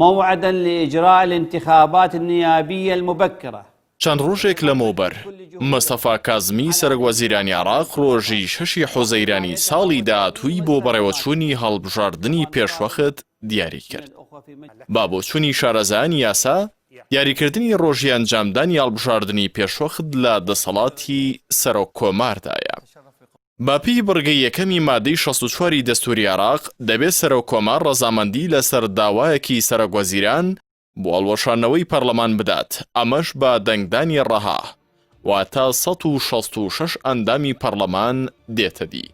موعدا لإجراء الانتخابات النيابية المبكرة. چەند ڕۆژێک لەمەوبەر، مستەفا کازمی سەرۆکوەزیرانی عێراق ڕۆژی شەشی حوزەیرانی ساڵی داهاتووی بۆ بەڕێوەچوونی هەڵبژاردنی پێشوەخت دیاری کرد. بە بۆچوونی شارەزایانی یاسا، دیاریکردنی ڕۆژی ئەنجامدانی هەڵبژاردنی پێشوەخت لە دەسەڵاتی سەرۆککۆماردایە. بەپێی بڕگەی یەکەمی مادەی 64 ی دەستووری عێراق، دەبێت سەرۆککۆمار ڕەزامەندی لەسەر داوایەکی سەرۆکوەزیران بۆ هەڵوەشاندنەوەی پەرلەمان بدات، ئەمەش بە دەنگدانی ڕەها، واتە 166 ئەندامی پەرلەمان دێتە دی.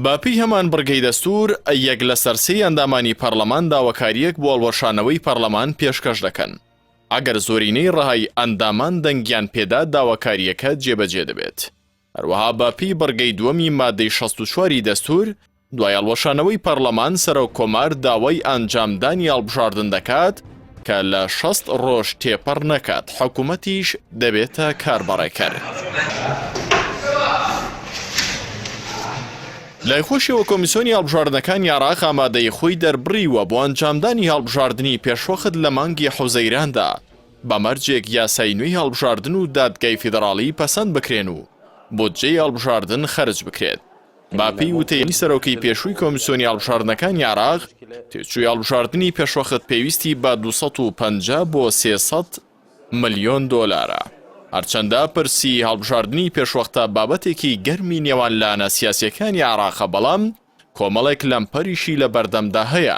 بەپێی هەمان بڕگەی دەستوور، یەک لەسەر سێی ئەندامانی پەرلەمان داواکارییەک بۆ هەڵوەشانەوەی پەرلەمان پێشکەش دەکەن. ئەگەر زۆرینەی ڕەهای ئەندامان دەنگیان پێدا داواکارییەکە جێبەجێ دەبێت. هەروەها بە پێی بڕگەی دووەمی مادەی 64 ی دەستوور، دوای هەڵوەشانەوەی پەرلەمان سەرۆک کۆمار داوای ئەنجامدانی هەڵبژاردن دەکات کە لە 60 ڕۆژ تێپەڕ نەکات، حکومەتیش دەبێتە کاربەڕێکەر. لای خۆشیەوە کۆمیسیۆنی هەڵبژاردنەکانی عێراق ئامادەیی خۆی دەربڕیوە بۆ ئەنجامدانی هەڵبژاردنی پێشوەخت لە مانگی حوزەیراندا، بە مەرجێک یاسای نوێی هەڵبژاردن و دادگای فیدڕاڵی پەسەند بکرێن و بودجەی هەڵبژاردن خەرج بکرێت. بە پێی وتەی سەرۆکی پێشووی کۆمیسیۆنی هەڵبژاردنەکانی عێراق، تێچووی هەڵبژاردنی پێشوەخت پێویستی بە 250 بۆ 300 ملیۆن دۆلارە. هەرچەندە پرسی هەڵبژاردنی پێشوەختە بابەتێکی گەرمی نێوان لایەنە سیاسییەکانی عێراقە، بەڵام کۆمەڵێک لەمپەریشی لە بەردەمدا هەیە.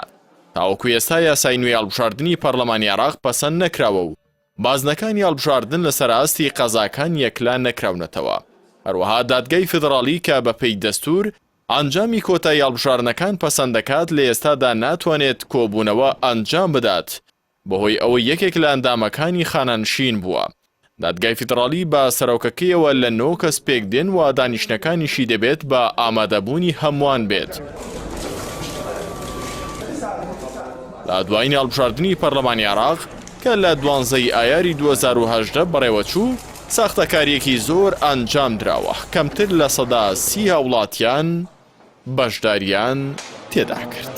تاوەکو ئێستا یاسای نوێی هەڵبژاردنی پەرلەمانی عێراق پەسەند نەکراوە و بازنەکانی هەڵبژاردن لەسەر ئاستی قەزاکان یەکلا نەکراونەتەوە. هەروەها دادگای فیدڕاڵی کە بەپێی دەستوور ئەنجامی کۆتایی هەڵبژاردنەکان پەسەند دەکات لە ئێستادا ناتوانێت کۆبوونەوە ئەنجام بدات بەهۆی ئەوەی یەکێک لە ئەندامەکانی خانەنشین بووە. دادگای فیدڕاڵی بە سەرۆکەکەیەوە لە نۆ کەس پێکدێن و دانیشتنەکانیشی دەبێت بە ئامادەبوونی هەمووان بێت. لە دوایین هەڵبژاردنی پەرلەمانی عێراق کە لە دوانزە ی ئایاری 2018 بەڕێوەچوو، ساختەکارییەکی زۆر ئەنجامدراوە، کەمتر 30% هاوڵاتیان بەشداریان تێدا کرد.